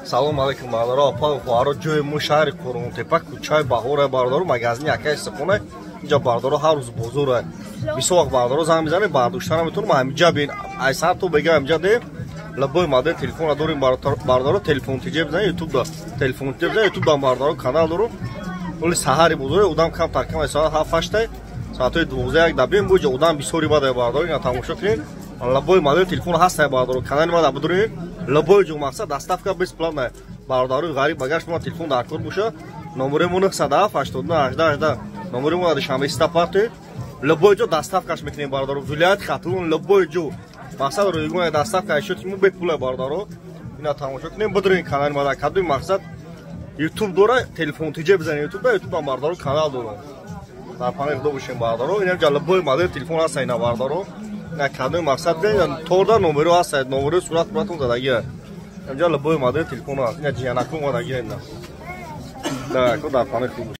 Салом алейкум, бародаро, апа, хоҳаро. Ҷои мо шаҳри Қурғонтепа, кӯчаи Баҳора, бародаро, магазини акаи Сиқона. Инҷа, бародаро, ҳар рӯз бозора. Бисёр вақт, бародаро, занг мезанем, бардошта наметавонем. Ҳамиҷа бин, айсар то бега ҳамиҷа де любой модел телефона дорем, бародаро. Телефон тиҷе бизанед ютуб да, телефон тиҷе бизанед ютуб да, бародаро, канал дорум. Оли саҳари бозоре, одам камтар кам, соат 7, 8, соатҳои 12, 1 да бин, буҷа одам бисёри бадай, бародаро. Ина тамошо кунед, любой модел телефон ҳастай, бародаро. Канали ма да бидуред, любой ҷо, мақсад, доставка бесплатная. Бародарои ғариб, агар шумо телефон дар кор боша, номери мо 907 89 18 18, номери мо Душанбе сита парте. Любой ҷо доставкаш мекунем, бародаро, вилояти Хатлон, любой ҷо, мақсад, ройгон доставка шуд, мо бепула, бародаро. Ина тамошо кунем, бидуред канали ма да, кадоми мақсад ютуб дора, телефон тиҷе бизанед ютуб да, ютуб бародаро, канал дорам. Дар паноҳи Худо бошем, бародаро. Инам ҷа любой модел телефон ҳаста, ина, бародаро, ина кадоми мақсад торда номеро ҳаста, номерои сурат суратон задагия. Инҷа любой модел телефон ҳаст, ина ҷиянаку омадагия, ина дар паноҳи Худо.